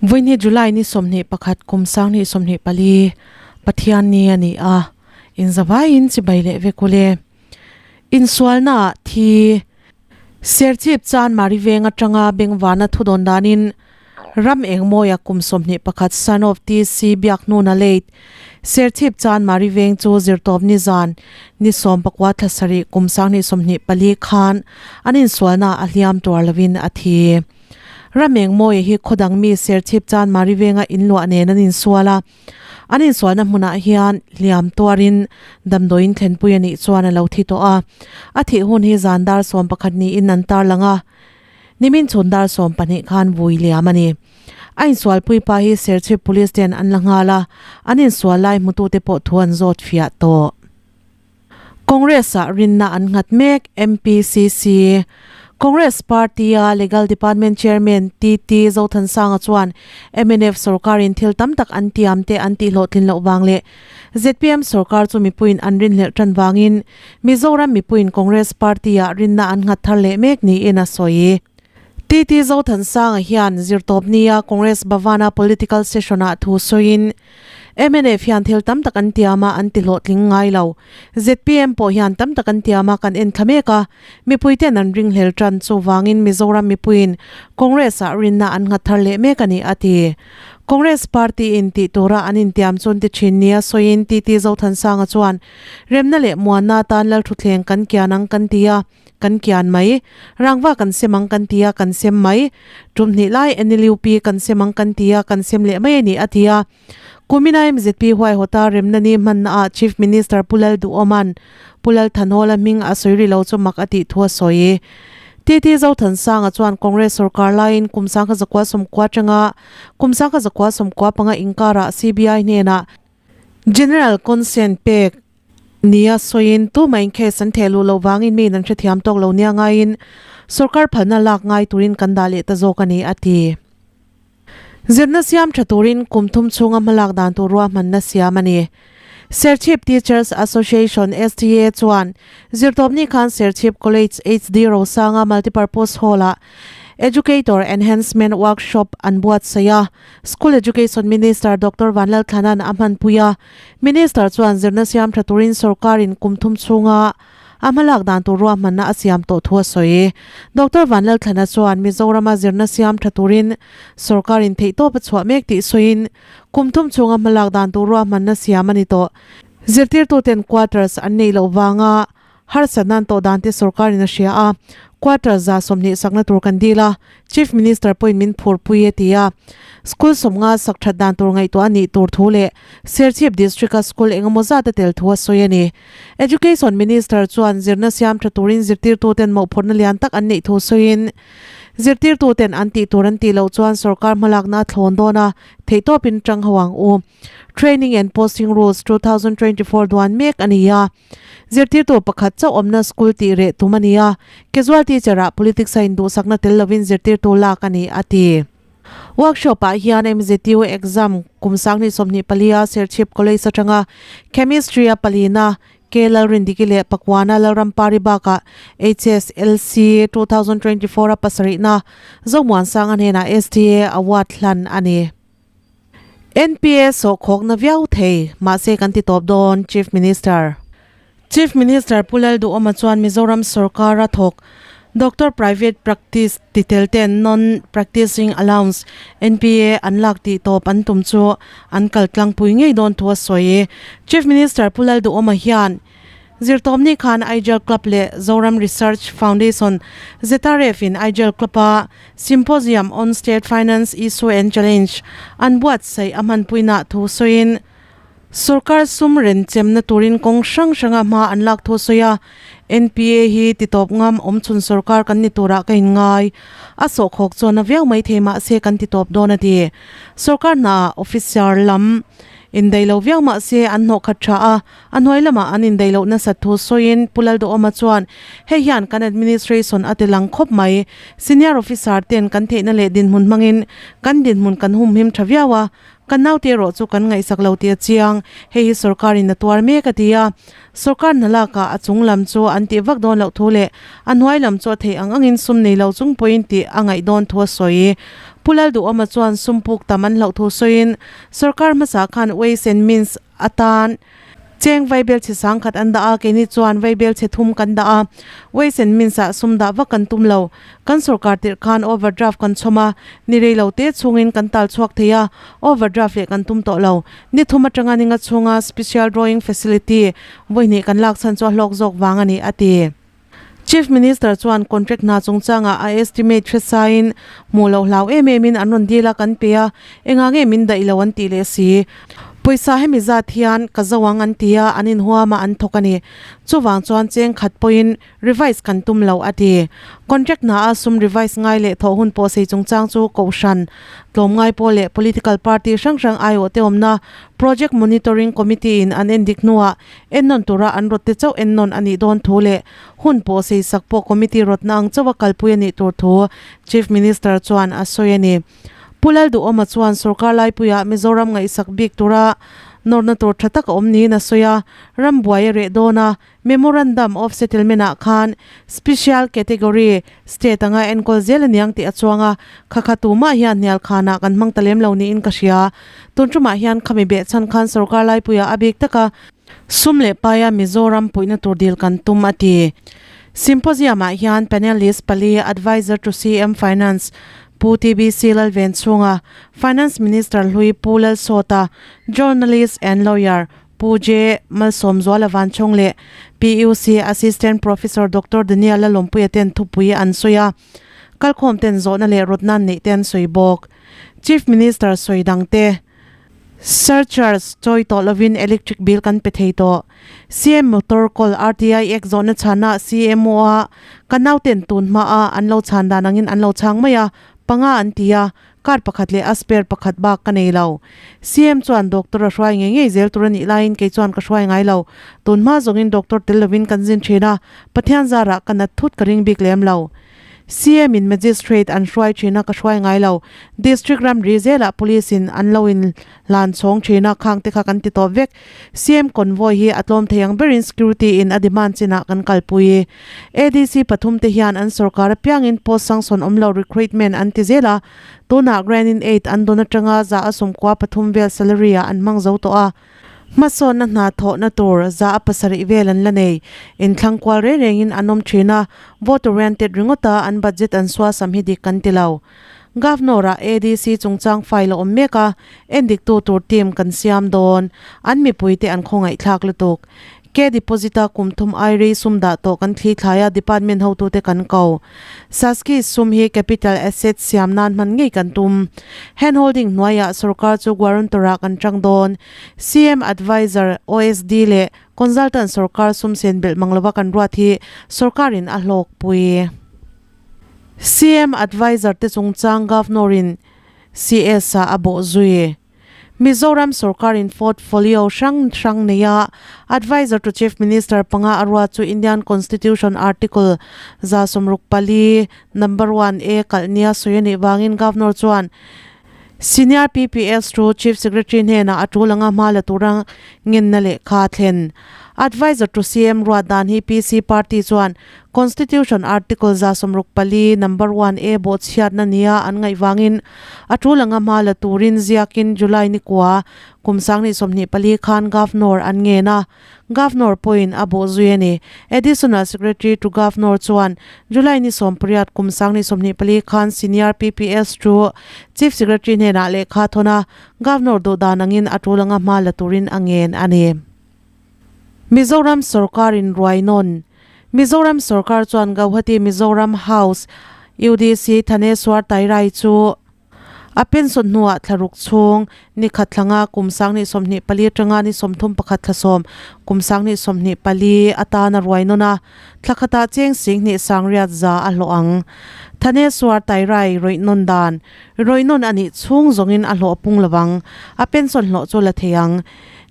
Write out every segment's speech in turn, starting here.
Vawiini July ni 21 kum 2024 Pathian ni a ni a, inzavaiin chibai leh vek ule. Insualnaah thi Serchhip Chanmari veng atanga Bengvana thudawn danin ram engmawia kum 21 son of TC Biakhnuna late Serchhip Chanmari veng chu zirtawp nizan ni 19 thla sarih kum 2024 khan an insualnaah a hliam tuar lovin a thi. Ram engmawia hi khawdang mi Serchhip Chanmari venga inluah nen an insual a. An insualna hmunah hian hliam tuarin damdawiin thlenpui a nih chuan a lo thi tawh a. A thih hun hi zan dar 11 niin an tarlang a, nimin chhun dar 12 khan vui liam a ni. A insualpui pa hi Serchhip Police ten an la nghal a, an insual lai hmutute pawh thu an zawt fiah tawh. Congress-ah rinna an nghat mek, MPCC. Congress Party-a Legal Department Chairman TT Zothansanga chuan mnf sorkarin thil tam tak an tiam te an tihhlawhtlin loh vang leh zpm sorkar chu mipuiin an rinhlelh tan vangin Mizoram mipuiin Congress Party-ah rinna an nghat thar leh mek niin a sawi. TT Zothansanga hian zirtawpnia Congress Bhavan-a political session-ah thu sawiin, Mnf hian thil tam tak an tiam a, an ti hlawhtling ngai lo. Zpm pawh hian tam tak an tiam a, kan en thla mek a. Mipuite'n an ringhlel tan chuvangin Mizoram mipuiin Congress-ah rinna an nghat thar leh mek a ni, a ti. Congress party-in tih tura an intiam chu an ti thin nia sawiin TT Zothansanga chuan, Remna leh muanna atan Lalthuthleng kan kian ang kan ti a. Kan kian mai. Rangva kan sem ang kan ti a, kan sem mai. Tum hnih lai NLUP kan sem ang kan ti a, kan sem leh mai a ni, a ti a. Kumina MZP huaihawta remna ni hmannaah Chief Minister Pu Lalduhawma'n Pu Lalthanhawla hming a sawi ri lo chu mak a tih thu a sawi. TT Zothansanga chuan Congress sorkar laiin kum 1990 atanga kum 1995 inkarah CBI hnenah General Consent pek Nia sawiin tumah in case an theh luh loh vangin miin an hrethiam tawk lo nia ngaiin sorkar phalna lak ngai turin kan dah leh ta zawk a ni, a ti. Zirna siam tha turin kum thum chhunga hmalak dan tur ruahmanna siam a ni. Serchhip Teachers Association, STA, chuan zirtawpni khan Serchhip College HD Rosanga Multipurpose Hall-ah Educator Enhancement Workshop an buatsaih a, School Education Minister Doctor Vanlalthlana'n a hmanpui a. Minister chuan zirna siam tha turin sorkarin kum thum chhunga a hmalak dan tur ruahmanna a siam tawh thu a sawi. Doctor Vanlalthlana chuan Mizorama zirna siam tha turin sorkarin theihtawp a chhuah mek tih sawiin kum thum chhunga hmalak dan tur ruahmanna siam a ni tawh. Zirtirtuten quarters an neih loh vanga Harsatna an tawh dan te sorkarin a hria a, quarter 120 sakna tur kan dil a, Chief Minister pawhin min phurpui a ti a. School 50 sak that dan tur ngaihtuah a nih tur thu leh Serchhip District-a school engemaw zat a tel thu a sawi a ni. Education Minister chuan zirna siam tha turin zirtirtuten mawhphurhna lian tak an neih thu sawiin, Zirtirtuten an tih tur an tih loh chuan sorkar hmalakna a thlawn dawn a, theihtawpin tang ho ang u. Training and Posting Rules 2024 duan mek a ni a. Zirtirtu pakhat chauh awmna school tih reh tum a ni a, casual teacher-ah politics a induhsakna tel lovin zirtirtu lak a ni, a ti. Workshop-ah hian MZU exam kum 2024-a Serchhip College atanga Chemistry-a palina K Lalrindiki leh Pakuana Lalrampari bakah HSLC 2024-a pasarihna Zomuansanga hnenah STA Award hlan a ni. NPA sawhkhawkna viau thei, mahse kan ti tawp dawn, Chief Minister. Chief Minister Pu Lalduhawma chuan Mizoram sorkara thawk Doctor Private Practice ti tel ten Non Practicing Allowance, NPA, an lak tih tawp an tum chu an kal tlangpui ngei dawn thu a sawi. Chief Minister Pu Lalduhawma hian Zirtawmni khan Aijal Club leh Zoram Research Foundation, ZRF, in Aijal Club-a Symposium on State Finance Issue and Challenge an buatsaih a hmanpuinaah thu sawiin, sorkar sum renchemna turin kawng hrang hranga hma an lak thu sawi a, NPA hi titawp ngam awmchhun sorkar kan ni turah ka inngai. A sawhkhawk chuan a viau maithei mahse kan titawp dawn a ti. Sorkar hnaah officer lam indaih lo viau mahse an hnawhkhat tha a, A hnuai lamah an indaih loh nasat thu sawiin Pu Lalduhawma chuan, Hei hian kan administration a ti lang khawp mai. Senior officer ten kan theihna leh dinhmun hmangin kan dinhmun kan humhim tha viau a. Kan naute erawh chu kan ngaihsak lo tih a chiang. Hei hi sorkarin a tuar mek a ti a. Sorkar hna lakah a chung lam chu an tih vak dawn loh thu leh a hnuai lam chu a theih ang angin sum nei lo chung pawhin tih a ngaih dawn thu a sawi. Pu Lalduhawma chuan sum puk tam an hlauh thu sawiin sorkar hmasa khan Ways and Means atan Cheng vaibel chhe sangkhat an dah a, keini chuan vaibel chhe thum kan dah a. Ways and Means ah sum dah vak kan tum lo. Kan sorkar tirh khan overdraft kan chhawm a, ni rei lo te chhungin kan tal chhuak thei a, overdraft leh kan tum tawh lo. Ni thum atanga ninga chhunga Special Drawing Facility vawihnih kan lak chhan chu a hlawk zawk vang a ni, a ti. Chief Minister chuan contract hna chungchangah a estimate hresain hmuh loh hlau em emin an rawn dil a kan pe a, engah nge min daih lo an tih leh si. Pawisa hemi zat hian ka zo ang an ti a, an inhuam a an thawk a ni. Chuvang chuan cheng khat pawhin revise kan tum lo a ti. Contract hna a sum revise ngai leh thawh hun pawh sei chungchang chu Kohhran, tlawmngai pawl leh political party hrang hrang aiawh te awmna Project Monitoring Committee in an endik hnuah Ennawn tura an rawtte chauh ennawn a nih dawn thu leh hun pawh seisak pawh committee rawtna ang chauha kalpui a nih tur thu Chief Minister chuan a sawi a ni. Pu Lalduhawma chuan sorkar laipuiah Mizoram ngaihsak bik tura nawrna tur tha tak a awm niin a sawi a, ram buai a reh dawn a, Memorandum of Settlement ah khan Special Category State anga enkawl zel a niang tih a chuang a, kha kha tumah hian hnial khanah kan hmang ta lem lo niin ka hria. Tun tumah hian khami behchhan khan sorkar laipuiah a bik taka sum leh paia Mizoram puihna tur dil kan tum a ti. Symposium-ah hian panelist pali Adviser to CM Finance Pu TBC Lalvenchhunga, Finance Minister hlui Pu Lalsawta, Journalist and Lawyer Pu J. Malsawmzuala Vanchhawng leh PUC Assistant Professor Doctor Daniel Lalawmpuia ten thupui an sawi a, kalkhawm ten zawhna leh rawtna an neih te an sawi bawk. Chief Minister sawi dang te, Surcharge chawi tawh lovin electric bill kan pe thei tawh. CM motor kawl RTI Act zawhna chhana CMO a ka nauten tun hmaa an lo chhan dan angin an lo chhang mai a, panga an ti a, Card pakhat leh a spare pakhat bak ka nei lo. CM chuan doctor a hruai ngei ngei zel tur a nih laiin kei chuan ka hruai ngai lo. Tun hma zawngin doctor tel lovin kan zin thin a, Pathian zarah ka nat thut ka ring bik lem lo. CM in magistrate an hruai thin a ka hruai ngai lo. District ramri zelah police in an lo in hlan chhawng thin a, khang te kha kan ti tawp vek. CM convoy hi a tlawm thei ang berin security in a demand chinah kan kalpui. ADC pathum te hian an sorkar apiangin post sanction awm lo recruitment an ti zel a, tunah grant in aid an dawn atanga za a sawmkua pathum vel salary ah an hmang zo tawh a, hmasawnna hna thawhna tur za a pasarih vel an la nei. Inthlang kual reng rengin an awm thin a, vote oriented ringawta an budget an suasam hi dik kan ti lo. Governor-ah ADC chungchang file a awm mek a, endiktu tur team kan siam dawn. An mipuite an khawngaihthlak lutuk. K deposit-a kum thum ai rei sum dah tawh kan thli thlai a, department hotute kan ko. Saski sum hi capital asset siam nan hman ngei kan tum. Hand holding hnuaiah sorkar chu guarantor-ah kan tang dawn. CM adviser, OSD leh consultant sorkar sum sen belh mang lova kan ruat hi sorkarin a hlawkpui. CM adviser te chungchang Governor-in CS-ah a bawh zui. Mizoram sorkarin portfolio hrang hrang neia Adviser to Chief Minister panga a ruat chu Indian Constitution Article 64 Number 1 A kalh nia sawi a nih vangin Governor chuan Senior PPS chu Chief Secretary hnenah a tul anga hma la tura ngenna lehkha a thlen. Adviser to CM ruat dan hi PC party chuan Constitution Article 64 Number 1 A bawhchhiatna nia an ngaih vangin a tul anga hma la turin ziakin July ni kua kum 2024 khan Governor an ngen a, Governor pawhin a bawh zui a ni. Additional Secretary to Governor chuan July ni 18 kum 2024 khan Senior PPS chu Chief Secretary hnenah lehkha thawn a, Governor duh dan angin a tul anga hma la turin a ngen a ni. Mizoram sorkarin ruainawn Mizoram sorkar chuan Gauhati Mizoram House UDC Thaneswar Tairai chu a pension hnuah thlaruk chhung ni khat thlanga kum 2024 atanga ni 31 thlasawm kum 2024 atana ruainawn a, thla khatah cheng sing hnih sangriat za a hlawh ang. Thaneswar Tairai rawihnawn dan Rawihnawn a nih chhung zawngin a hlawh pung lovang, a pension hlawh chu la thei ang.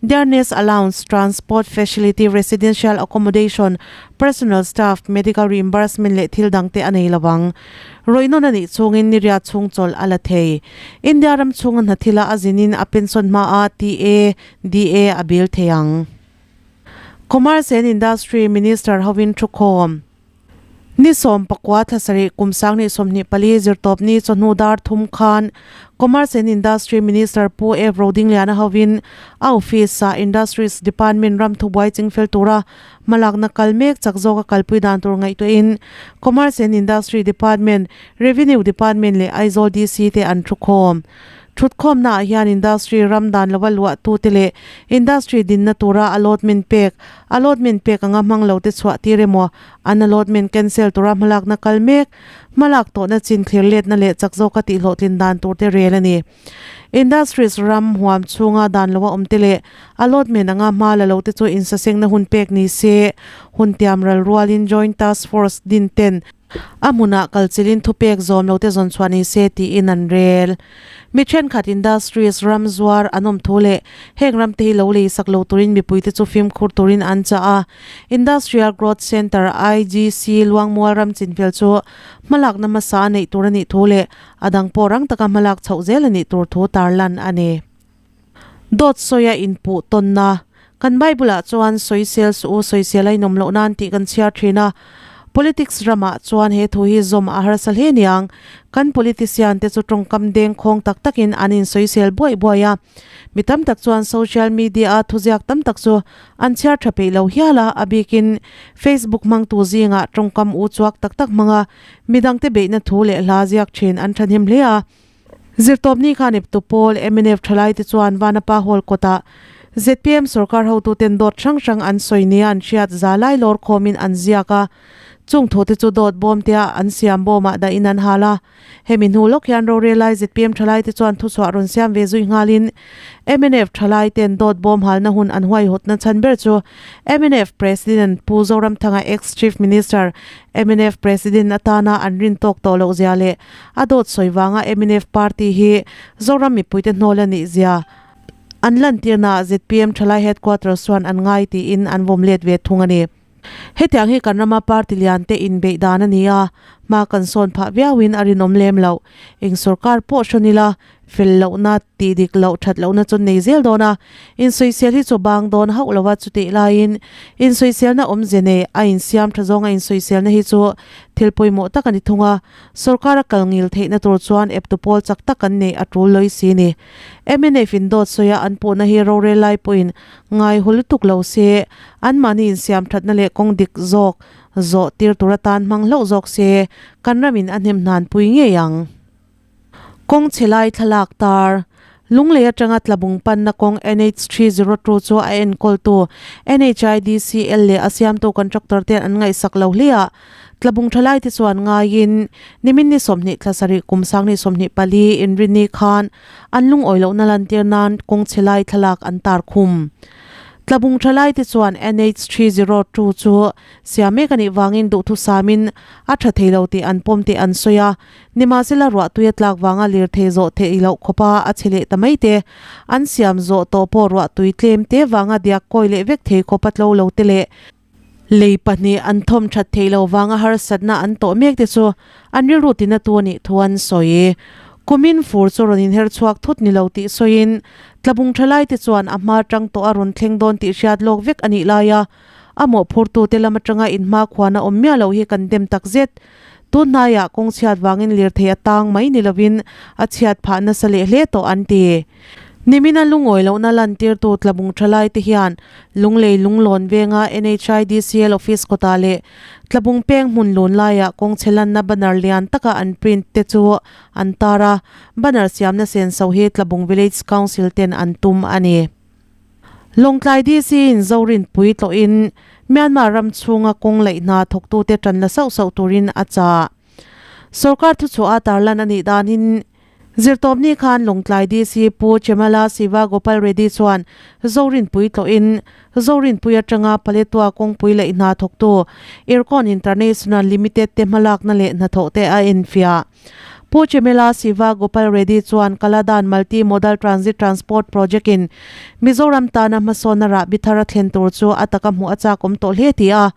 Dearness allowance, transport facility, residential accommodation, personal staff, medical reimbursement leh thil dangte a nei lo ang. Rawihnawn a nih chhungin niriat chhung chawlh a la thei. India ram chhunga hna thila a zinin a pension hmaah TA, DA a bill thei ang. Commerce and Industry Minister hovin thukhawm. Ni 14 thla sarih kum 2024 zirtawpni chawhnu dar thum khan Commerce and Industry Minister Pu F Rodingliana hovin a office-ah Industries Department ram thubuai chingfel tura hmalakna kal mek chak zawka kalpui dan tur ngaihtuahin Commerce and Industry Department, Revenue Department leh Aizawl DC te an thukhawm. Thutkhawmnaah hian industry ram dan lova luahtute leh industry dinna tura allotment pek, allotment pek anga hmang lote chhuah tir emaw, an allotment cancel tura hmalakna kal mek, hmalak tawhna chin thlir letna leh chak zawka tihhlawhtlin dan turte rel a ni. Industries ram huam chhunga dan lova awmte leh allotment anga hma la lote chu insasengna hun pek ni se, hun tiam ral rualin Joint Task Force din ten, A hmunah kalchilhin thupek zawm lote zawn chhuah ni se tiin an rel. Mi thenkhat industries ram zuar an awm thu leh heng ramte hi lo lei sak lo turin mipuite chu fimkhur turin an chah a. Industrial Growth Centre, IGC, Luangmual ram chinfel chu hmalakna hmasa a neih tur a nih thu leh a dang pawh rang taka hmalak chhoh zel a nih tur thu tarlan a ni. Dawt sawia inpuh tawnna. Kan Bible-ah chuan sawisel suh u, sawisel a inawm loh nan tih kan chhiar thin a. Politics ramah chuan he thu hi zawm a harsa hle niang. Kan politician te chu tawngkam deng khawng tak takin an insawisel buaih buaih a. Mi tam tak chuan social media-a thuziak tam tak chu an chhiar tha peih lo hial a, a bikin Facebook hmangtu zingah tawngkam u chuak tak tak hmanga midangte beihna thu leh hla ziak thin an thahnem hle a. Zirtawpni khan eptu pawl mnf thalaite chuan Vanapa Hall kawtah zpm sorkar hotuten dawt hrang hrang an sawi nia an hriat za lai lawr khawmin an ziak a, chung thute chu dawt bawmtea an siam bawmah dahin an hal a. Hemi hnu lawk hian rorelai zpm thalaite chuan thuchhuah rawn siam ve zui nghalin mnf thalaiten dawt bawm halna hun an huaihawtna chhan ber chu mnf President Pu Zoramthanga ex-Chief Minister mnf President atana an rin tawk tawh loh zia leh A dawt sawi vanga mnf party hi Zoram mipuite hnawl a nih zia an lantirnaah zpm thalai headquarters chuan an ngai tiin an vawm let ve thung a ni. Hetiang hi kan rama party lian te inbeih dan a ni a, hma kan sawn phah viauin a rinawm lem loh. Eng sorkar pawh hrawn ila fel lohna, tih dik loh, that lohna chu nei zel dawn a, insawisel hi chu bang dawn hauh lo a, chutih laiin insawiselna awmze nei a insiam tha zawnga insawiselna hi chu thil pawimawh tak a ni thung a, sorkar a kal ngil theihna tur chuan eptu pawl chak tak an neih a tul lawi si ni. Mnf in dawt sawi a an puhna hi rorel lai pawhin ngai hu lutuk lo se, anmahni insiam thatna leh kawng dik zawk zawh tir tur atan hmang hlauh zawk se, kan ramin a hnem hnanpui ngei ang. Kawng chhe lai thlalak tar, Lunglei atanga Tlabung panna kawng NH 302 chu a enkawltu NHIDCL leh a siamtu contractor ten an ngaihsak lo hle a, Tlabung thalai te chuan ngaiin nimin ni 20 thla sarih kum 2024 inrinni khan an lungawi lohna lantir nan kawng chhe lai thlalak an tar khum. Tlabung thalai te chuan NH 302 chu siam mek a nih vangin duhthusamin a tha thei lo tih an pawm tih an sawi a, Nimahsela ruahtui a tlak vanga lirthei zawh theih loh khawpa a chhe leh ta mai te, an siam zawh tawh pawh ruahtui tlem te vanga diak kawi leh vek thei khawpa tlo lo te leh lei pahnih an thawm that theih loh vanga harsatna an tawh mek te chu an rilru tina tu a nih thu an sawi. Kumin fur chu rawn inher chhuak thut ni lo tih sawiin Tlabung thalai te chuan a hma tang tawh a rawn thleng dawn tih hriat lawk vek a nih laia a mawhphurtute lam atanga inhma khuan a awm miah loh hi kan dem takzet. Tun hnaiah kawng chhiat vangin lirthei a tang mai ni lovin a chhiat phah nasa leh hle tawh an ti. Nimina lungawi lohna lantirtu Tlabung thalai te hian Lunglei Lunglawn venga NHIDCL office kawtah leh Tlabung peng hmun lun laiah kawng chhe lanna banner lian taka an print te chu an tar a, banner siamna senso hi Tlabung Village Council ten an tum a ni. Lawngtlai DC in Zorinpui tlawhin Myanmar ram chhunga kawng laih hna thawktute tan la sauh sauh turin a chah. Sorkar thuchhuah a tarlan a nih danin Zirtawpni khan Lawngtlai DC Pu Chemala Siva Gopal Reddy chuan Zorinpui tlawhin Zorinpui atanga Paletwa kawngpui laih hna thawktu Ircon International Limited te hmalakna leh hnathawhte a enfiah. Pu Chemela Siva Gopal Reddy chuan Kaladan Multi Modal Transit Transport Project in Mizoram tana hmasawnna rahbi thar a thlen tur chu a taka hmuh a chak awm tawh hle ti a.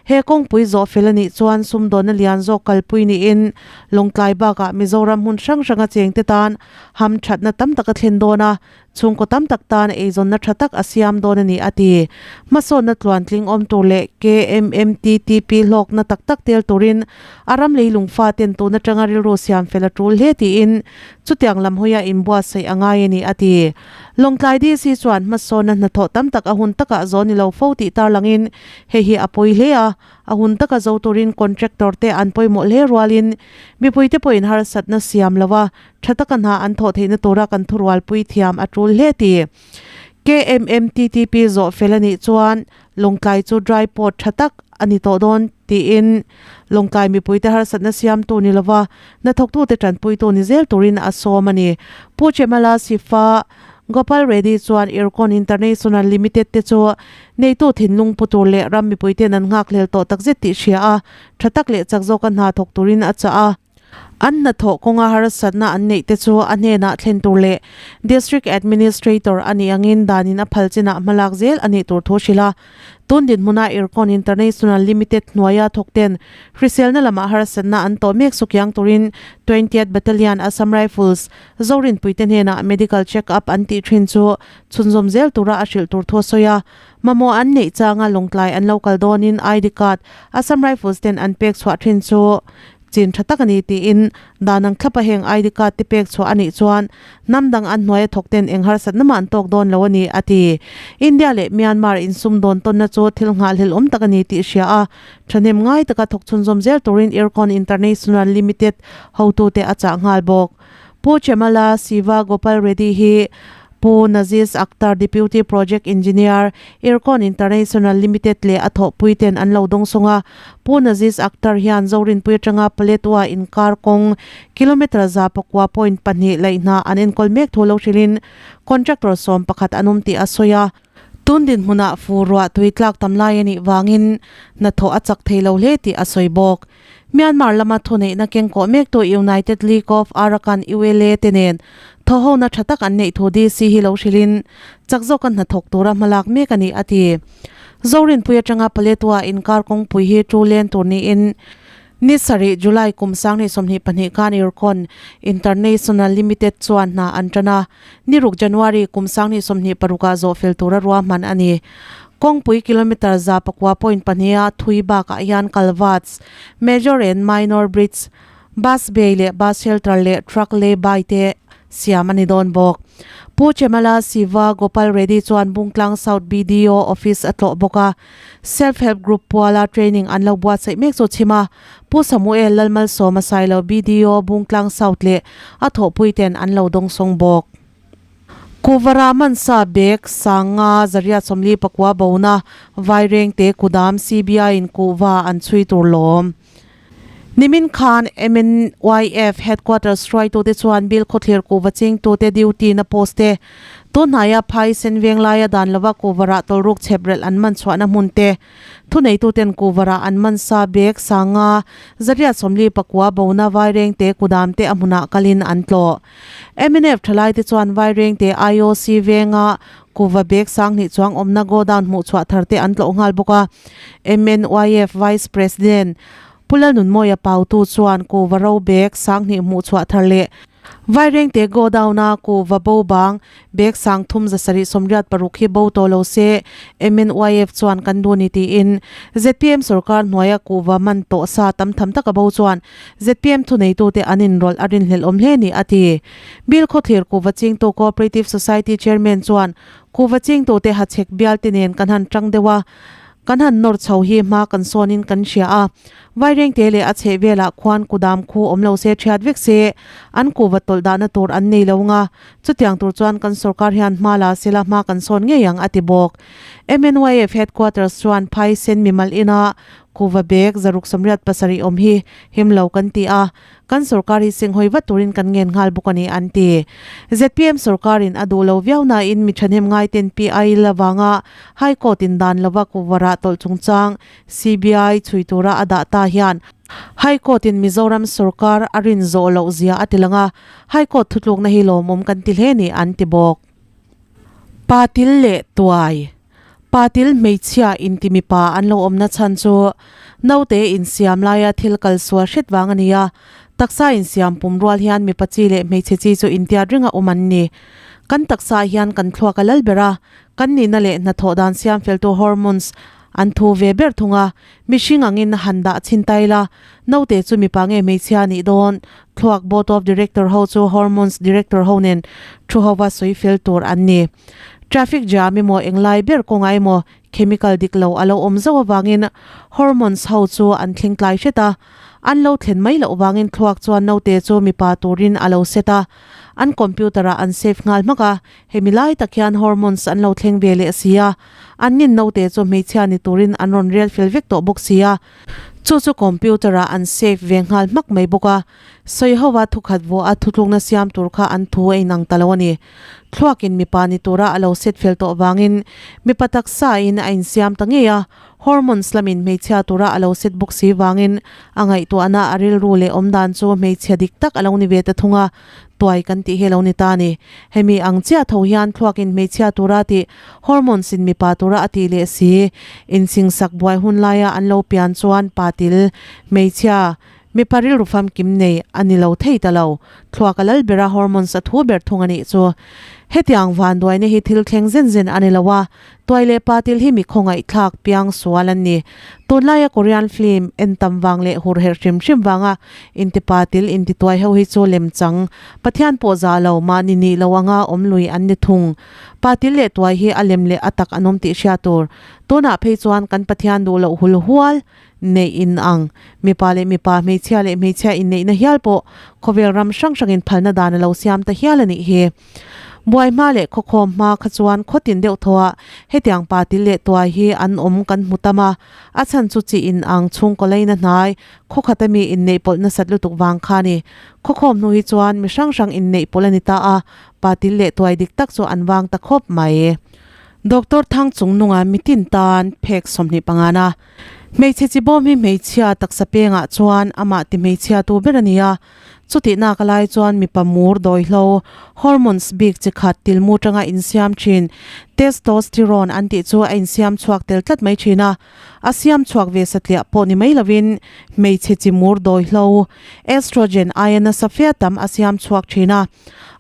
He kawngpui zawh fel a nih chuan sumdawnna lian zawk kalpui niin Lawngtlai bakah Mizoram hmun hrang hranga chengte tan hamthatna tam tak a thlen dawn a, Chhungkaw tam tak tan eizawnna tha tak a siam dawn a ni, a ti. Hmasawnna tluantling awm tur leh KMMTTP hlawkna tak tak tel turin a ram leilung faten tun atanga rilru siam fel a tul hle tiin chutiang lam hawia inbuatsaih a ngai a ni, a ti. Lawngtlai DC chuan hmasawnna hnathawh tam tak a hun takah zawn ni lo fo tih tarlangin hei hi a pawi hle a, a hun taka zo turin contractor te an pawimawh hle rualin mipuite pawhin harsatna siam lo a, Tha taka hna an thawh theihna tura kan thurualpui thiam a tul hle ti. KMMTTP zawh fel a nih chuan Lawngtlai chu dry port tha tak a ni tawh dawn tiin Lawngtlai mipuite harsatna siamtu ni lova hnathawktute tanpuitu ni zel turin a sawm a ni. Pu Chemala Sifa Gopal Reddy chuan Ircon International Limited te chu neitu thinlung pu tur leh ram mipuiten an nghakhlel tawh takzet tih hria a, tha tak leh chak zawka hna thawk turin a chah a. An hnathawh kawnga harsatna an neih te chu a hnenah thlen tur leh District Administrator a nih angin danin a phal chinah hmalak zel a nih tur thu hrilh a. Tun dinhmuna Ircon International Limited hnuaia thawkten hriselna lamah harsatna an tawh mek sukiang turin Twentieth Battalion Assam Rifles Zorinpuite hnenah medical check up an tih thin chu chhunzawm zel tura a hrilh tur thu a sawi a. Mamawh an neih changa lawngtlai an lo kal dawnin ID card Assam Rifles ten an pek chhuah thin chu Chin tha tak a ni tiin dan ang thlapa heng ID card te pek chhuah a nih chuan hnam dang an hnuaia thawk ten eng harsatna mah an tawk dawn lo a ni, a ti. India leh Myanmar insum dawn tawnna chu thil nghahhlelh awm tak a ni tih hria a, thahnem ngai taka thawk chhunzawm zel turin Ircon International Limited hotute a chah nghal bawk. Pu Chemala Siva Gopal Reddy hi Pu Naziz Akhtar Deputy Project Engineer, Ircon International Limited leh a thawhpui ten an lo dawngsawng a. Pu Naziz Akhtar hian Zorinpui atanga Paletwa inkar kawng kilometre 109.2 laihna an enkawl mek thu lo hrilhin contractor 11 an awm tih a sawi a. Tun dinhmunah fur ruah tui tlak tam lai a nih vangin hnathawh a chak thei lo hle tih a sawi bawk. Myanmar lama thuneihna kengkawh mektu United League of Arakan, ULA, te nen thawhhona tha tak an neih thu DC hi lo hrilhin chak zawka hnathawk tura hmalak mek a ni, a ti. Zorinpui atanga Paletwa inkar kawngpui hi tu len tur niin ni sarih July kum 2022 khan Ircon International Limited chuan hna an tan a, ni ruk January kum 2026 ah zawhfel tura ruahman a ni. Kawngpui kilometre 9.2 a thui bakah hian culverts, major and minor bridge, bus bay leh bus shelter leh truck lay by te siam a ni dawn bawk. Pu Chemala Siva Gopal Reddy chuan Bungtlang South BDO office a tlawh bawk a, Self Help Group puala training an lo buatsaih mek chu chhim a, Pu Samuel Lalmalsawma Sailo BDO Bungtlang South leh a thawhpui ten an lo dawngsawng bawk. Kuvara Mansa bag sanga zariat 44 bona Vairengte kudam CBI in kuhva an chhui tur lawm. Nimin khan MNYF headquarters hruaitute chuan bill khawthlir kuhva chingtute duty na post te tunhnaia phai sen veng laia dan lova kuhvarah tawlruk chheprelh an man chhuahna hmun te Thuneituten kuhvarah an man sa bag sanga 149 bona Vairengte kudam te a hmunah kalin an tlawh. Mnf thalaite chuan Vairengte IOC venga kuhva bag 2000 chuang awmna godown hmuhchhuah thar te an tlawh nghal bawk a. MNYF Vice President Pu Lalnunmawia Pautu chuan kuhva ro bag 2000 hmuhchhuah thar leh Vairengte godown-a kuhva bo bang bag 3786 hi bo tawh lo se MNYF chuan kan duh a ni tiin zpm sorkar hnuaia kuhva man tawh sa tam tham taka bo chuan zpm thuneitute an inrawlh a rinhlelh awm hle a ni a ti. Bill Khawthlir Kuhva Chingtu Cooperative Society Chairman chuan Kuhva Chingtute hachhek bialte nen kan han tang deuh a, kan han nawr chho hi hma kan sawnin kan hria a. Vairengte leh a chheh velah khuan kudam khu awm lo se thiat vek se an kuhva tawlh dahna tur an nei lo nga, chutiang tur chuan kan sorkar hian hma la sela hma kan sawn ngei ang a ti bawk. MNYF Headquarters chuan Phaisen mimal ina kuhva bag 687 awm hi him lo kan ti a, kan sorkar hi senghawi vat turin kan ngen nghal bawk a ni an ti. Zpm sorkarin a duh lo viau nain mi thahnem ngaiten PI lavanga High Court in dan lova kuhva rah tawlh chungchang CBI chhui tura a dah ta hian. High Court in Mizoram sorkar a rin zawh loh zia a ti lang a, High Court thutlukna hi lawmawm kan ti hle ni an ti bawk. Patil leh tuai, Patil hmeichhia inti mipa an lo awmna chhan chu naute insiam laia thil kal sual hret vang a ni a, taksa insiam pum rual hian mipa chi leh hmeichhe chi chu intiat ringa awm an ni. Kan taksa hian kan thluak a lal ber a, kan nihna leh hnathawh dan siam feltu hormones an thu ve ber thung a, mihring angin han dah chhin ta ila, naute chu mipa nge hmeichhia a nih dawn? Thluak Board of Director ho chu Hormones Director ho nen thu hova sawi fel tur an ni. Traffic jam emaw englai ber kawngah emaw chemical dik lo a lo awm zauh avangin hormones ho chu an thleng tlai hret a, an lo thlen mai loh vangin thluak chuan naute chu mipa turin a lo set a, an computer ah an save nghal hmak a, hemi lai tak hian hormones an lo thleng ve leh si a, an nin naute chu hmeichhia ni turin an rawn rel fel vek tawh bawk si a. Chu chu computer ah an save ve nghal hmak mai bawk a, sawi ho a thukhat vawh a thutlukna siam tur kha an thu a inang ta lo a ni. Thluakin mipa ni tura a lo set fel tawh vangin mipa taksa in a insiam ta ngei a, hormones lamin hmeichhia tura a lo set bawk si vangin a ngaihtuahna a rilru leh awmdan chu hmeichhia dik tak a lo ni ve ta thung a, tuai kan tih hi a lo ni ta a ni. Hemi ang chiah tho hian thluakin hmeichhia tura tih hormones in mipa tura a tih leh si insingsak buai hun laia an lo pian chuan pa til hmeichhia mipa rilru famkim nei a ni lo thei ta lo. Thluak a lal bera hormones a thu ber thung a nih chu. Hetiang vanduaina hi thil thleng zen zen a ni lo a, Tuai leh pa til hi mi khawngaihthlak piang sual an ni. Tunlaia Korean film en tam vang leh hur herh hrim hrim vanga inti pa til inti tuai ho hi chu lem chang Pathian pawh za lo mahni nih lo anga awm lui an ni thung. Pa til leh tuai hi a lem leh a tak an awm tih hria tur. Tunah phei chuan kan Pathian duh loh hul hual neih in ang. Mipa leh mipa, hmeichhia leh hmeichhia inneihna hial pawh khawvel ram hrang hrangin phalna dan a lo siam ta hial a nih hi. Buai hma leh khawkhawm hma kha chuan khawtin deuh thaw ah hetiang pa til leh tuai hi an awm kan hmu tam a, a chhan chu chi in ang chhungkaw leina hnai khawkhat ami inneih pawlh nasat lutuk vang kha a ni. Khawkhawm hnu hi chuan mi hrang hrang inneih pawlh a ni ta a, pa til leh tuai dik tak chu an vang ta khawp mai. Doctor Thang Chungnunga mitin tan phek 25 na. Hmeichhe chi bawm hi hmeichhia taksa pengah chuan amah ti hmeichhia tu ber a ni a, Chutih nak lai chuan mipa mur dawihlo, hormones, bik chi khat tilmu tanga insiam thin, testosterone an tih chu a insiam chhuak tel tlat mai thin a. A siam chhuak ve satliah pawh ni mai lovin hmeichhe chi mur dawihlo, estrogen, aia nasa fe tam a siam chhuak thin a.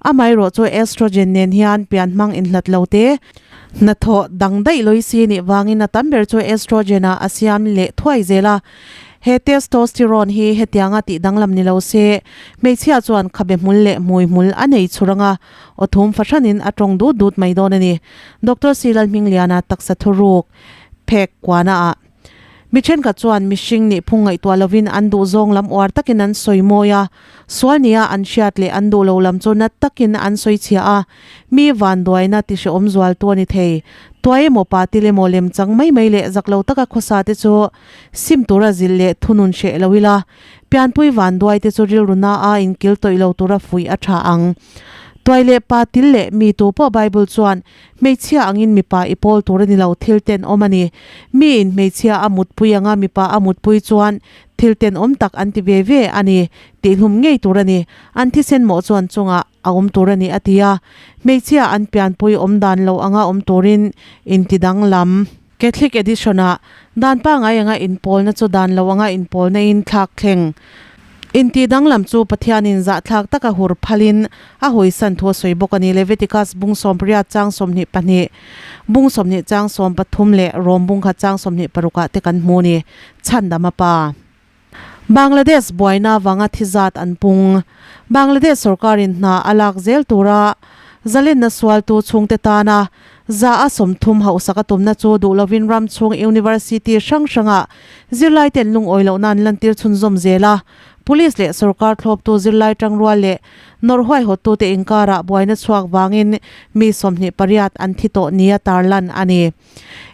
Amaherawh chu estrogen nen hian pian hmang inhlat lo te, hnathawh dang daih lawih si nih vangin a tam ber chu estrogen ah a siam leh thuai zel a. He testosterone hi hetianga tih danglam ni lo se, hmeichhia chuan khabe hmul leh hmui hmul a nei chhur anga, aw thum fahranin a tawng dut dut mai dawn a ni. Doctor C. Lalhmingliana taksa thuruk phek kuana ah mi thenkhat chuan mihring nih phung ngaihtuah lovin an duh zawng lam uar takin an sawi mawi a, sual nia an hriat leh an duh lo lam chu nat takin an sawi chhia a, mi vanduaina ti hrehawm zualtu a ni thei. Tuai emaw pa til emaw lemchang mai mai leh zak lo taka khawsa te chu Sim tura zilh leh thunun hreh lo ila, pianpui vanduai te chu rilru na a inkil tawih lo tura fuih a tha ang. Tuai leh pa til leh mi tu pawh Bible chuan hmeichhia angin mipa i pawl tur a ni lo thil tenawm a ni. Mi in hmeichhia a mutpui anga mipa a mutpui chuan thil tenawm tak an ti ve ve a ni tihhlum ngei tur a ni. An thisen mawh chuan chungah a awm tur a ni a ti a. Hmeichhia an pianpui awm dan lo anga awm turin intidanglam. Catholic Edition-ah, Dan pangai anga inpawlna chu dan lo anga inpawlna in thlak thleng. Intih danglam chu Pathianin zahthlak taka hur phalin a hawisan thu a sawi bawk a ni. Leviticus bung 18 chang 22, bung 20 chang 13 leh Rom bung khat chang 26 ah te kan hmu a ni. Chhandama Pa. Bangladesh buaina vanga thi zat an pung. Bangladesh sorkarin hna a lak zel tura zalenna sualtu chhungte tana za a 30 hauhsak a tumna chu duh lovin ram chhung university hrang hrangah zirlaiten lungawi lohna an lantir chhunzawm zel a. Police leh sorkar thlawptu zirlai tangrual leh nawrh huaihawttute inkarah buaina chhuak vangin mi 28 an thi tawh nia tarlan a ni.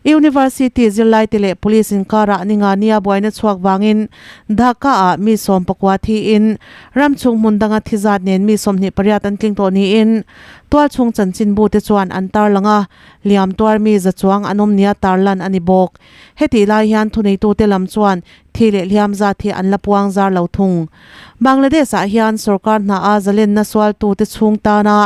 University zirlaite leh Police inkarah ninga nia buaina chhuak vangin Dhaka-ah mi 19 thiin ramchhung hmun danga thi zat nen mi 28 an tling tawh niin tualchhung chanchinbute chuan an tarlang a, liam tuar mi za chuang an awm nia tarlan a ni bawk. Hetih lai hian thuneitute lam chuan. Thi leh hliam zat hi an la puang zar lo thung. Bangladesh ah hian sorkar hna a zalenna sualtute chhung tana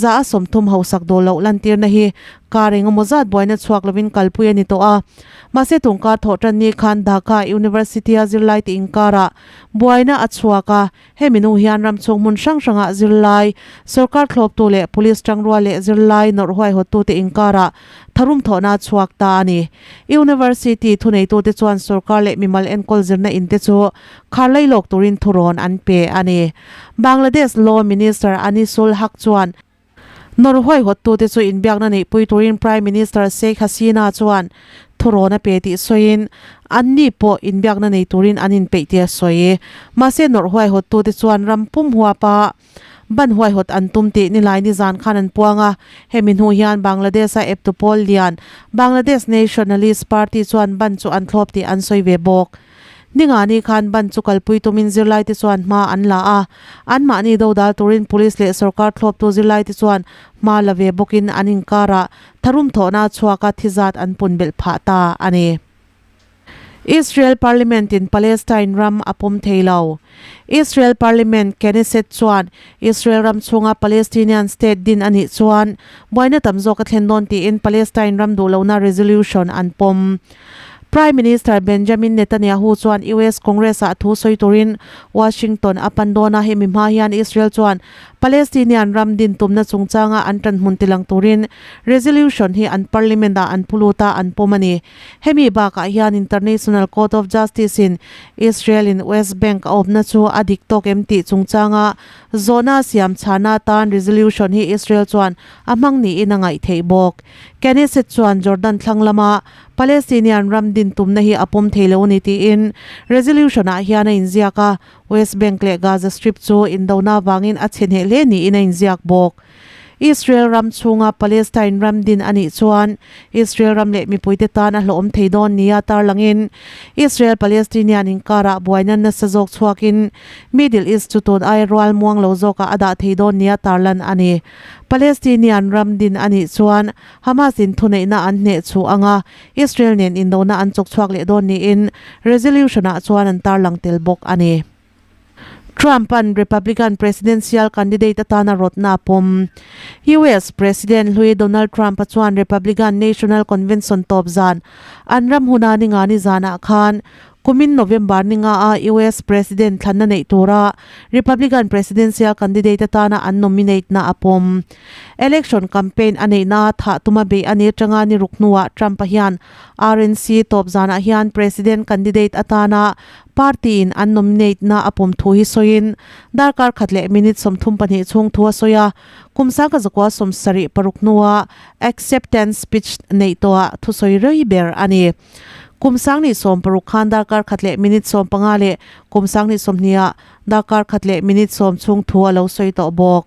za a 30 hausak dawl loh lantirna hi kar engemaw zat buaina chhuak lovin kalpui a ni tawh a. Mahse tungkar thawh tan ni khan Dhaka University a zirlai te inkarah buaina a chhuak a, Hemi nu hian ram chhung hmun hrang hrangah zirlai, sorkar thlawptu leh police tangrual leh zirlai nawrh huaihawttute inkarah tharum thawhna a chhuak ta a ni. University thuneitute chuan sorkar leh mimal enkawl zirna inte chu khar lailawk turin thurawn an pe a ni. Bangladesh Law Minister Anisul Haq chuan, Nawr huaihawttute chu inbiakna neihpui turin Prime Minister Sheikh Hasina chuan thurawn a pe tih sawiin, anni pawh inbiakna nei turin an inpeih tih a sawi. Mahse nawrh huaihawttute chuan ram pum huapa ban huaihawt an tum tih nilai nizan khan an puang a. Hemi hnu hian Bangladesh-a eptu pawl lian Bangladesh Nationalist Party chuan ban chu an thlawp tih an sawi ve bawk. Ningani khan ban chu kalpui tumin zirlaite chuan hma an la a, anmahni dodal turin police leh sorkar thlawptu zirlaite chuan hma la ve bawkin an inkarah tharum thawhna chhuaka thi zat an pun belh phah ta a ni. Israel Parliament in Palestine ram a pawm thei lo. Israel Parliament Knesset chuan Israel ram chhunga Palestinian state din a nih chuan buaina tam zawk a thlen dawn tiin Palestine ram duhlohna resolution an pawm. Prime Minister Benjamin Netanyahu chuan US Congress-ah thu sawi turin Washington a pan dawn a, hemi hma hian Israel chuan Palestinian ram din tumna chungchanga an ṭanhmun tilang turin resolution hi an parliament-ah an pu lut a, an pawm a ni. Hemi bakah hian International Court of Justice-in Israel-in West Bank a awmna chu a dik tawk em tih chungchanga zawhna siam chhana atan resolution hi Israel chuan a hmang niin a ngaih theih bawk. Knesset chuan Jordan thlang lama Palestinian ram din tumna hi a pawm thei lo a ni tiin resolution-ah hian a inziak a, West Bank leh Gaza Strip chu indona avangin a chhe hneh hle niin a inziak bawk. Israel ram chhunga Palestine ram din a nih chuan Israel ram leh mipuite tan a hlawhawm thei dawn nia tarlangin Israel-Palestinian inkarah buaina nasa zawk chhuakin Middle East chu tun ai rual muang lo zawkah a dah thei dawn nia tarlan a ni. Palestinian ram din a nih chuan Hamas in thuneihna an hneh chhuh anga Israel nen indona an chawk chhuak leh dawn niin resolution-ah chuan an tarlang tel bawk a ni. Trump-a'n Republican presidential candidate atana rawtna a pawm. US President hlui Donald Trump-a chuan Republican National Convention tawp zan an ram huna ningani zanah khan Kumin November ninga a US President thlanna neih tura Republican presidential candidate atana an nominate na a pawm. Election campaign a neihna thah tuma beih a ni atanga ni ruk hnuah Trump-a hian RNC tawp zanah hian President candidate atana party in an nominate na a pawm thu hi sawiin darkar khat leh minute 32 chhung thu a sawi a, kum 1976 hnua acceptance speech neih tawhah thusawi rei ber a ni. Kum 2016 khan darkar khat leh minute 15 leh kum 2020ah darkar khat leh minute 10 chhung thu a lo sawi tawh bawk.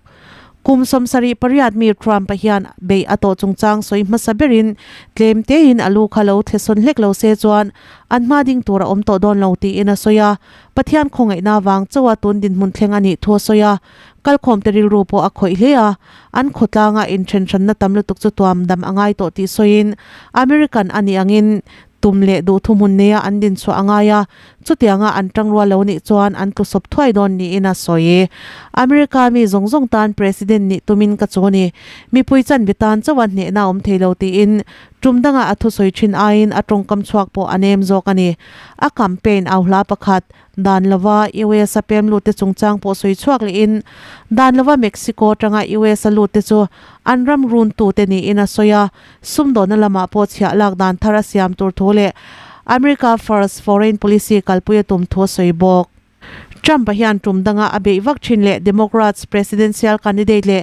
Kum 78 mi Trump-a hian beih a tawh chungchang sawi hmasa berin tlem tein a lu kha lo thlesawn hlek lo se chuan an hma ding tur a awm tawh dawn lo tiin a sawi a, Pathian khawngaihna vang chauha tun dinhmun thleng a nih thu a sawi a, kalkhawmte rilru pawh a khawih hle a, an khawtlanga inthenhranna tam lutuk chu tuam dam a ngai tawh tih sawiin American a nih angin tum leh duh thuhmun neia an din chhuah a ngai a, chutianga an tangrual lo nih chuan an tlusawp thuai dawn niin a sawi. America mi zawng zawng tan President nih tumin ka chu ni. Mipui chanve tan chauha hnehna a awm thei lo tiin tum danga a thusawi thin aiin a tawngkam chhuak pawh a nem zawk a ni. A campaign au hla pakhat Dan lova US a pem lutte chungchang pawh sawi chhuak lehin dan lova Mexico atanga US a lutte chu an ram runtute niin a sawi a, sumdawhna lamah pawh chhiah lak dan thar a siam tur thu leh America First foreign policy kalpui a tum thu a sawi bawk. Trump-a hian tum danga a beih vak thin leh Democrats presidential candidate leh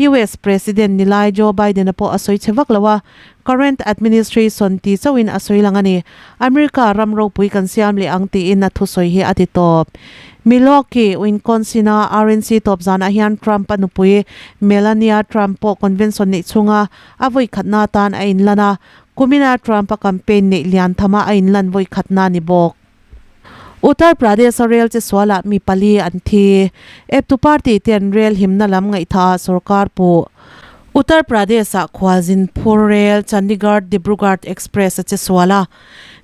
US President ni lai Joe Biden-a pawh a sawi chhe vak lo a, Current administration ti chauhin a sawi lang a ni. America ram ropui kan siam leh ang tiin a thusawi hi a ti tawp. Milwaukee, Winconsin-a RNC tawp zanah hian Trump-a nupui Melania Trump pawh convention neih chhunga a vawi khatna atan a inlan a, kumina Trump-a campaign neih lian thama a inlan vawi khatna a ni bawk. Uttar Pradesh-a rel che sualah mi pali an thi. Eptu party ten rel himna lam ngaihthaah sorkar puh. Uttar Pradesh-ah khualzin phur rel Chandigarh-Dibrugarh Express a che sual a.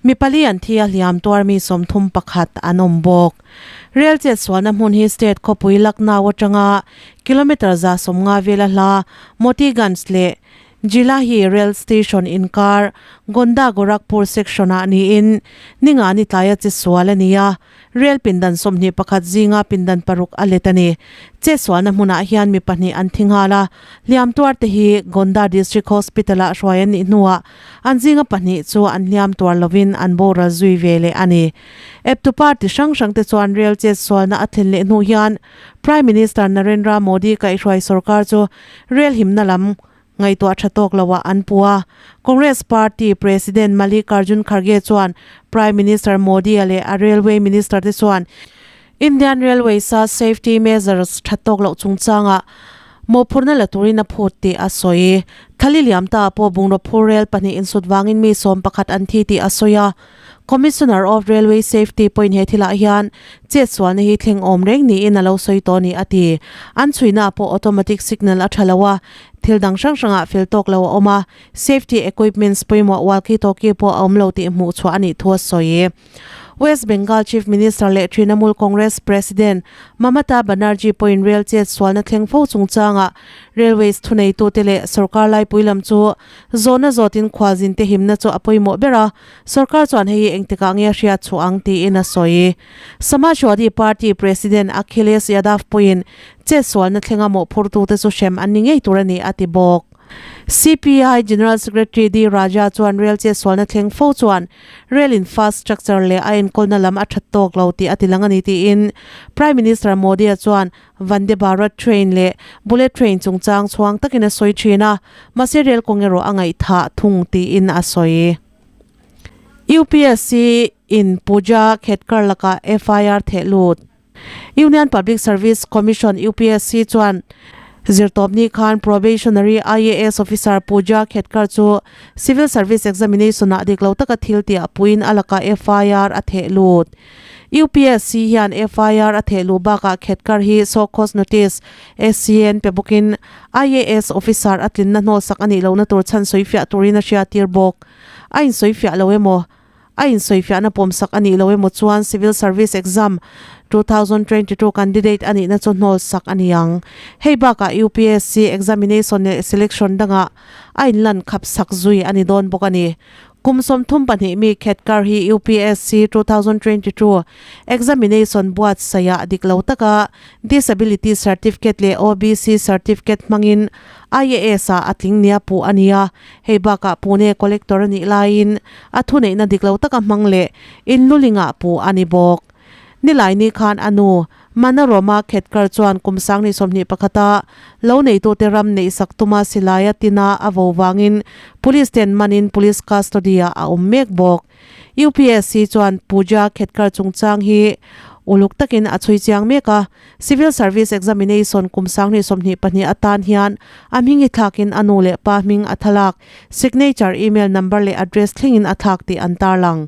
Mi pali an thi a hliam tuar mi 31 an awm bawk. Rail chetsualna hmun hi state khawpui Lucknow atanga kilometre 150 vela hla Motiganj leh Jilahi Rail Station inkar Gonda Gorakhpur section ah niin ninga ni tlaia chetsual a ni a. Rail pindan 21 zinga pindan paruk a let a ni. Chetsualna hmunah hian mi pahnih an thi nghal a, hliam tuar te hi Gonda District Hospital ah hruai an nih hnuah an zinga pahnih chu an hliam tuar lovin an boral zui ve leh a ni. Eptu party hrang hrang te chuan rail chetsualna a thlen leh hnu hian Prime Minister Narendra Modi kaihhruai sorkar chu rail himna lam ngaihtuah tha tawk loah an pu a. Congress party President Mallikarjun Kharge chuan Prime Minister Modi-a leh a Railway Minister te chuan Indian Railways-a safety measures tha tawk loh chungchangah mawhphurhna la turin a phut tih a sawi. Thali liam ta pawh bungraw phur rel pahnih insut vangin mi 11 an thi tih a sawi a. Commissioner of Railway Safety pawhin he thilah hian chetsualna hi thleng awm reng niin a lo sawi tawh a ni a ti. An chhuina pawh automatic signal a tha lo a, thil dang hrang hrangah fel tawk lo a awm a, safety equipments pawimawh walkie-talkie pawh a awm lo tih hmuh chhuah a nih thu a sawi. West Bengal Chief Minister leh Trinamool Congress President Mamata Banerjee pawhin rail chetsualna thleng fo chungchangah Railways thuneitute leh sorkar laipui lam chu zawhna zawtin khualzinte himna chu a pawimawh ber a, Sorkar chuan hei hi engtikah nge a hriat chhuah ang tiin a sawi. Samajwadi Party President Akhilesh Yadav pawhin chetsualna thlenga mawhphurtute chu hrem an ni ngei tur a ni a ti bawk. CPI General Secretary D Raja chuan rail chetsualna thleng fo chuan rail infrastructure leh a enkawlna lam a that tawk lo tih a ti lang a ni tiin Prime Minister Modi-a chuan Vande Bharat Train leh Bullet Train chungchang chhuang takin a sawi thin a, mahse rail kawng erawh a ngaihthah thung tiin a sawi. UPSC in Pooja Khedkar lakah FIR theh lut. Union Public Service Commission, UPSC, chuan zirtawpni khan Probationary IAS Officer Pooja Khedkar chu Civil Service Examination-ah dik lo taka thil tih a puiin a lakah FIR a theh lut. UPSC hian FIR a theh luh bakah Khedkar hi Show Cause Notice, SCN, pe bawkin IAS officer a tlinna hnawlsak a nih lohna tur chhan sawifiah turin a hriattir bawk. A insawifiah lo emaw, a insawifiahna pawmsak a nih lo emaw chuan Civil Service Exam 2022 candidate a nihna chu hnawlsak a ni ang. Hei bakah UPSC examination leh selection dangah a inlan khapsak zui a ni dawn bawk a ni. Kum 32 mi Khedkar hi UPSC 2022 examination buatsaihah dik lo taka Disability Certificate leh OBC Certificate hmangin IAS ah a tling nia puh a ni a. Hei bakah Pune Collector a nih laiin a thuneihna dik lo taka hmang leh inlulingah puh a ni bawk. Nilaini khan a nu Manorama Khedkar chuan kum 2021 a lo neitute ram neihsak tuma silaia tina a vo vangin police ten manin police custody ah a awm mek bawk. UPSC chuan Pooja Khedkar chungchang hi uluk takin a chhui chiang mek a, Civil Service Examination kum 2022 atan hian a hming hi thlakin a nu leh pa hming a thalak, signature, email number leh address thlengin a thlak tih an tarlang.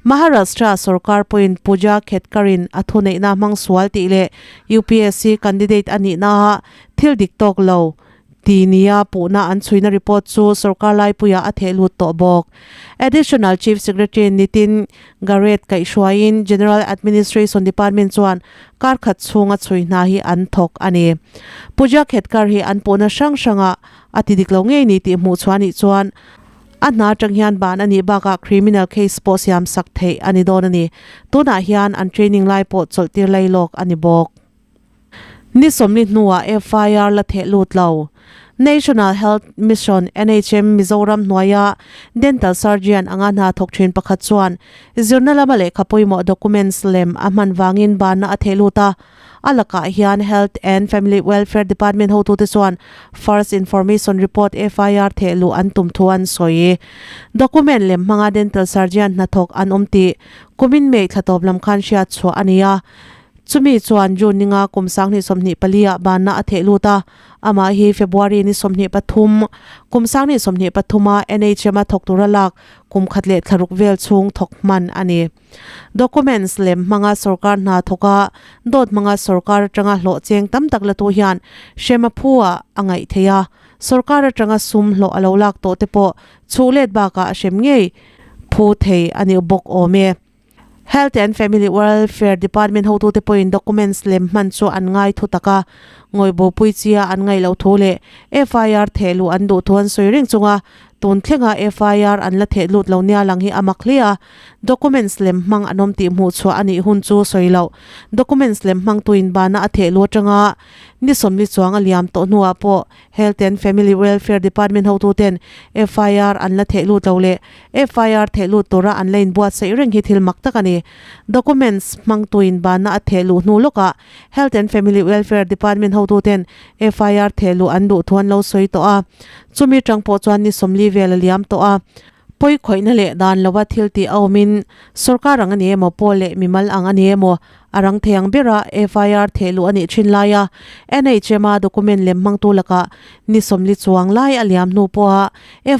Maharashtra sorkar pawhin Pooja Khedkar-in a thuneihna hmang sual tih leh UPSC candidate a nihnaah thil dik tawk lo ti nia puhna an chhuina report chu sorkar laipuiah a theh lut tawh bawk. Additional Chief Secretary Nitin Gareth kaihhruaiin General Administration Department chuan kar khat chhunga chhui hna hi an thawk a ni. Pooja Khedkar hi an puhna hrang hrangah a ti dik lo ngei ni tih hmuh chhuah anih chuan A hna atang hian ban a nih bakah criminal case pawh siam sak theih a ni dawn a ni. Tunah hian an training lai pawh chawlh tir lai lawk a ni bawk. Ni 40 hnuah FIR la theh lut lo. National Health Mission, NHM, Mizoram hnuaia Dental Surgeon anga hna thawk thin pakhat chuan zirna lama lehkha pawimawh documents lem a hman vangin banna a theh lut a. A lakah hian Health and Family Welfare Department hotute chuan First Information Report, FIR, theh luh an tum thu an sawi. Document lem hmanga Dental Surgeon hnathawk an awm tih kumin May thla tawp lam khan hriat chhuah a ni a. Chumi chuan June ninga kum 2024 ah banna a theh lut a, amah hi February ni 23 kum 2023 a NHM a thawk tura lak kum khat leh thla ruk vel chhung thawk hman a ni. Documents lem hmanga sorkar hna thawk a, dawt hmanga sorkar atanga hlawh cheng tam tak la tu hian hrem a phu ah a ngaih theih a, sorkar atanga sum hlawh a lo lak tawh te pawh chhuh let bakah a hrem ngei. phu thei a ni bawk awm e. Health and Family Welfare Department hotute pawhin documents lem hman chu an ngai thu tak a, ngawihbopui chia an ngaih loh thu leh FIR theh luh an duh thu an sawi reng chunga tun thlenga FIR an la theh lut lo nia lang hi a mak hle a, documents lem hmang an awm tih hmuh chhuah a nih hun chu sawi loh. Documents lem hmangtuin bana a theh luh atanga ni sawmli chuang a liam tawh hnuah pawh Health and Family Welfare Department hotuten FIR an la theh lut lo leh FIR theh lut tura an la inbuatsaih reng hi thil mak tak a ni. Documents hmangtuin banna a theh luh hnu lawkah Health and Family Welfare Department hotuten FIR theh luh an duh thu an lo sawi tawh a. Chumi tang pawh chuan ni sawmli vel a liam tawh a. Pawi khawihna leh dan lova thil tih a awmin sorkar ang a ni emaw pawl leh mimal ang a ni emaw a rang thei ang bera FIR theh luh a nih thin laia NHM-a document lem hmangtu lakah ni sawmli chuang lai a liam hnu pawha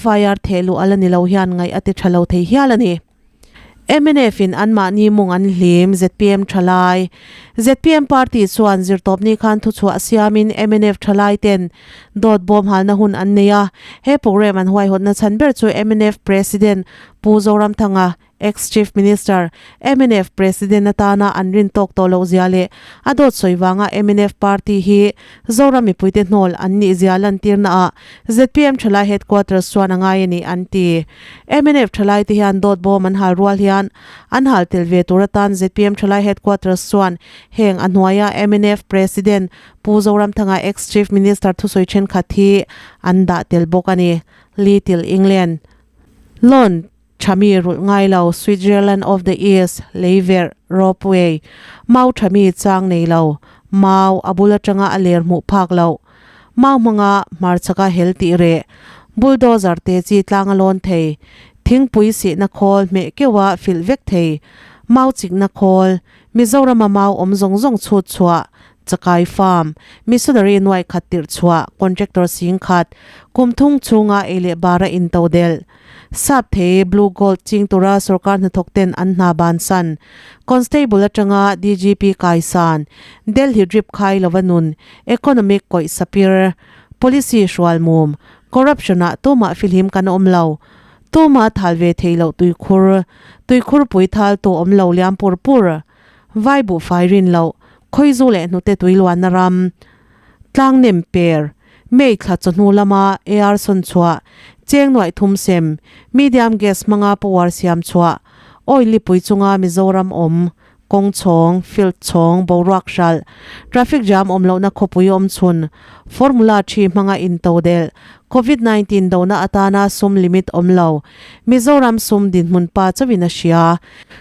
FIR theh luh a la ni lo hian ngaih a ti tha lo thei hial a ni. Mnf in anmahni mung an hlim zpm thalai zpm party chuan zirtawpni khan thuchhuah siamin mnf thalai ten dawt bawm halna hun an nei a, he programme an huaihawtna chhan ber chu mnf President Pu Zoramthanga, Ex-Chief Minister, mnf President atana an rin tawk tawh loh zia leh a dawt sawi vanga mnf party hi Zoram mipuite hnawl an nih zia lantirna ah zpm thalai headquarters chuan a ngai a ni an ti. Mnf thalai te hian dawt bawm an hal rual hian an hal tel ve tur atan zpm thalai headquarters chuan heng a hnuaia mnf President Pu Zoramthanga ex-Chief Minister thusawi thenkhat hi an dah tel bawk a ni. Little England Loan Thami rulh ngai lo, Switzerland of the East, leiverh, ropeway, mau thami chang nei lo, mau a bul atanga a ler hmuh phak loh, mau hmanga hmarchhaka hel tih reh, bulldozer te chi tlang a lawn thei, thingpui sihna khawl hmeh keuha filh vek thei, mau chikna khawl, Mizorama mau awm zawng zawng chhut chhuah, Chakai Farm, Missionary nuai khat tirh chhuah, Contractor sing khat, kum thung chhunga ei leh bara into delh. Sap thei Blue Gold ching tura sorkar hnathawk ten an hna bansan. Constable atanga DGP kaisan, Delhi drip khai lova nun, Economic kawih sapir, Policy hrual mum, Corruption ah tumah filhim kan awm lo. Tumah thal ve thei loh tuikhur, tuikhur pui thal tu awm lo liam pur pur. Vai buhfai rin loh, khawizu leh hnute tui luanna ram. Tlang nem per, May thla chawhnu lama AR sawn chhuah, cheng nuaih thum sem, medium gas hmanga power siam chhuah, oil lipui chunga Mizoram awm, kawng chhawng, field chhawng, boruak hralh, traffic jam awm lohna khawpui awm chhun, formula thi hmanga intodelh, Covid 19 dona atana sum limit awm lo, Mizoram sum dinhmun pa chauhin a hria,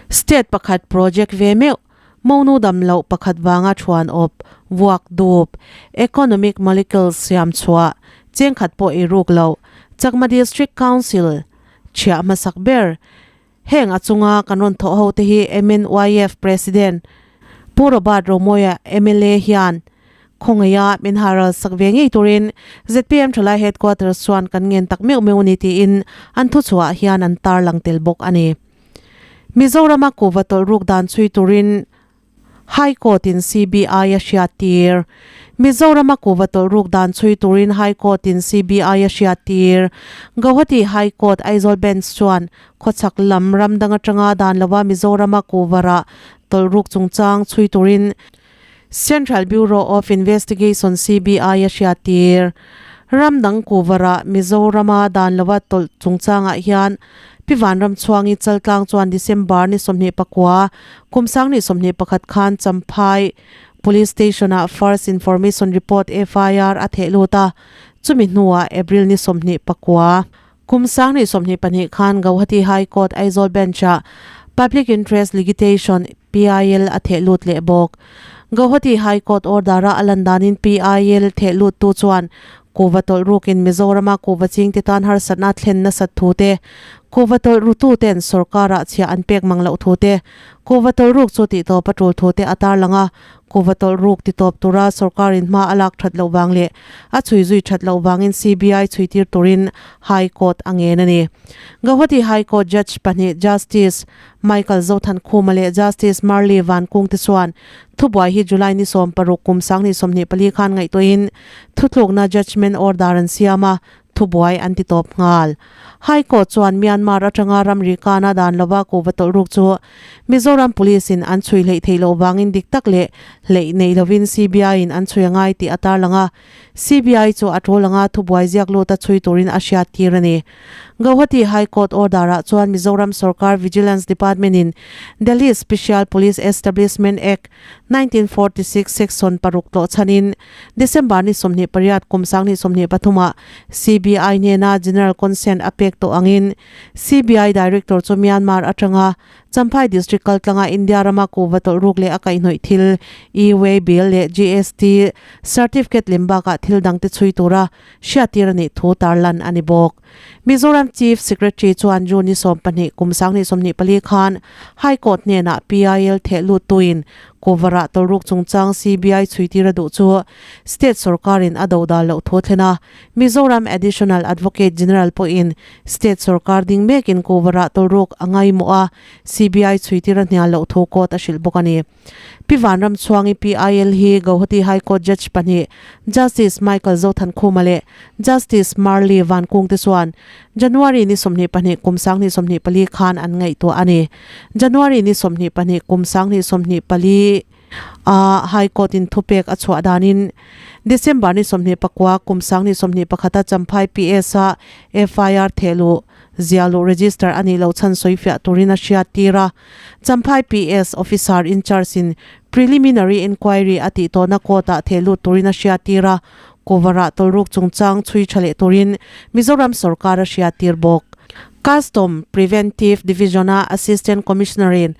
state pakhat project ve meuh, Monu dam loh pakhat vanga thuan awp, vuak dup, economic molecules siam chhuah, chengkhat pawh ei ruk loh, Chakma District Council chhiah hmasak ber. Heng a chunga kan rawn thawh ho te hi MNYF President Pu Robert Romawia mla hian khawngaih a min haral sak ve ngei turin zpm Thalai Headquarters chuan kan ngen tak meuh meuh a ni tiin an thuchhuah hian an tarlang tel bawk a ni. Mizorama kuhva tawlh ruk dan chhui turin High Court in CBI a hriattir. Mizorama kuhva tawlh ruk dan chhui turin High Court in CBI a hriattir. Gauhati High Court Aizawl Bench chuan khawchhak lam ram dang atanga dan lova Mizorama kuhva rah tawlh ruk chungchang chhui turin Central Bureau of Investigation, CBI, a hriattir. Ram dang kuhvarah Mizorama dan lova tawlh chungchangah hian Pi Vanramchhuangi Chaltlang chuan December ni 24, kum 2021 khan Champhai Police Station-ah First Information Report, FIR, a theh lut a, chumi hnuah April ni 24, kum 2022 khan Gauhati High Court Aizawl Bench-ah Public Interest Ligitation, PIL, a theh lut leh bawk. Gauhati High Court order-a a lan danin PIL theh luttu chuan kuhva tawlh rukin Mizorama kuhva chingte tan harsatna thlen nasat thu te, kuhva tawlh rututen sorkarah chhiah an pek mang loh thu te, kuhva tawlh ruk chu tihtawp a tul thu te a tarlang a, kuhva tawlh ruk titawp tura sorkarin hma a lak that loh vang leh a chhui zui that loh vangin CBI chhuitir turin High Court a ngen a ni. Gauhati High Court Judge pahnih Justice Michael Zothankhuma leh Justice Marley Vankung te chuan thubuai hi July ni 16 kum 2024 khan ngaihtuahin thutlukna judgement order an siam a. Thubuai an ti tawp nghal. High Court chuan Myanmar atanga ramri kana dan lova kuhva tawlh ruk chu Mizoram Police in an chhui hleih theih loh vangin dik tak leh hleih nei lovin CBI in an chhui a ngai tih a tarlang a. CBI chu a tul anga thubuai ziak lut a chhui turin a hriat tir a ni. Guwahati High Court order ah chuan Mizoram Sorkar Vigilance Department in Delhi Special Police Establishment Act, 1946 Section paruk tlawh chhanin December ni 28 kum 2023 ah CBI hnena General Consent a pek tawh angin CBI Director chu Myanmar atanga Champhai District kaltlanga India rama kuhva tawlh ruk leh a kaihhnawih thil E-way bill leh GST Certificate lem bakah thil dangte chhui tura hriattir a nih thu tarlan a ni bawk. Mizoram Chief Secretary chuan June ni 12 kum 2024 khan High Court hnenah PIL theh luttuin Cover-ah tawlruk chungchang CBI chhuitir a duh chu State sorkarin a do dal loh thu a thlen a. Mizoram Additional Advocate General pawhin State sorkar ding mekin cover-ah tawlruk a ngaimawh a, CBI chhuitir a hnial loh thu court a hrilh bawk a ni. Pi Vanramchhuangi PIL hi Gauhati High Court Judge pahnih Justice Michael Zothankhuma leh Justice Marley Vankung te chuan January ni 22 kum 2024 khan an ngaihtuah a ni. January ni 22 kum 2024 a High Court in thupek a chhuah danin December ni 29 kum 2021 a Champhai PS a FIR thehluh ziahluh register a nih loh chhan sawifiah turin a hriattir a. Champhai PS Officer in charge in Preliminary Enquiry a tih tawhna court ah thehlut turin a hriattir a, cover-ah tawlruk chungchang chhui tha leh turin Mizoram sorkar a hriattir bawk. Custom Preventive Division-a Assistant Commissioner-in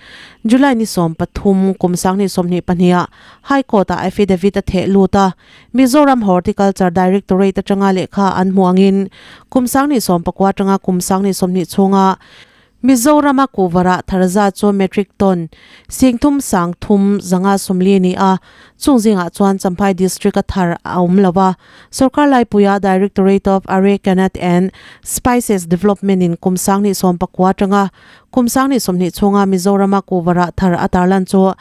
July ni 13 kum 2022 ah High Court-ah affidavit a theh lut a, Mizoram Horticulture Directorate atanga lehkha an hmuh angin kum 2019 atanga kum 2020 chhunga Mizorama kuhvarah thar zat chu metric ton 30 30 540 a ni a, chung zingah chuan Champhai District a thar a awm lo a. Sorkar laipuia Directorate of Arecanut and Spices Development in kum 2019 atanga kum 2020 chhunga Mizorama kuhvarah thar a tarlan chu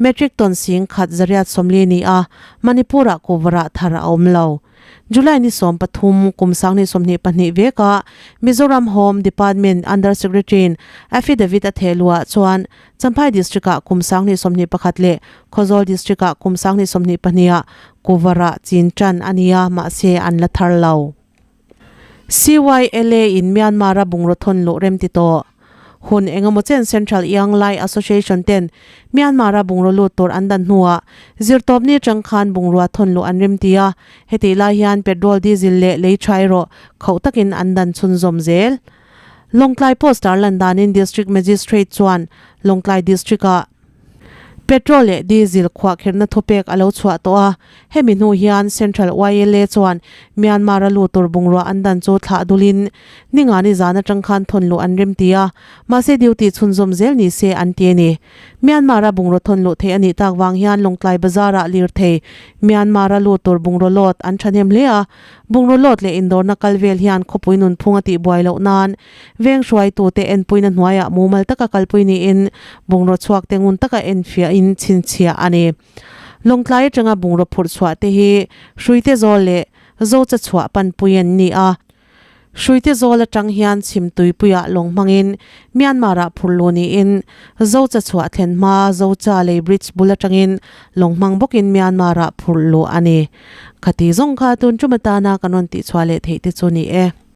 metric ton 10,140 a ni a, Manipur-ah kuhvarah thar a awm lo. July ni 13 kum 2022 veka Mizoram Home Department Under Secretary in affidavit a theh luah chuan Champhai District ah kum 2021 leh Khawzawl District ah kum 2022 ah kuvarah chin tan a ni a, mahse an la thar lo. CYLA in Myanmar a bungraw thawn luh rem ti tawh. Hun engemaw chen Central Young Lai Association ten Myanmar a bungraw lut tur an dan hnuah zirtawpni atang khan bungrua thawn luh an rem ti a, hetih lai hian petrol, diesel leh lei tha erawh khauh takin an dan chhunzawm zel. Lawngtlai poster lan danin District Magistrate chuan Lawngtlai District-ah Petrol leh diesel khuahkhirhna thupek a lo chhuah tawh a, hemi hnu hian Central YLA chuan Myanmar a lut tur bungrua an dan chu thlah dulin ningani zan atang khan thawn luh an rem ti a, mahse duty chhunzawm zel ni se an ti a ni. Myanmar a bungraw thawn luh theih a nih tak vang hian Lawngtlai Bazar ah lirthei Myanmar a lut tur bungraw load an thahnem hle a, bungraw load leh indawrna kal vel hian khawpui nunphung a tihbuai loh nan Veng hruaitute enpuina hnuaiah mumal taka kalpui niin bungraw chhuakte ngun taka enfiahin chhinchhiah a ni. Lawngtlai atanga bungraw phurh chhuah te hi Hruite zawl leh Zocha chhuah panpui an ni a. Hruite zawl atang hian chhim tuipuiah lawng hmangin Myanmar-ah phurh luh niin Zocha chhuah thlen hma Zocha lei bridge bul atangin lawng hmang bawkin Myanmar-ah phurh luh a ni. Khati zawng kha tun tum atana kan rawn tihchhuah leh theih te chu ni e.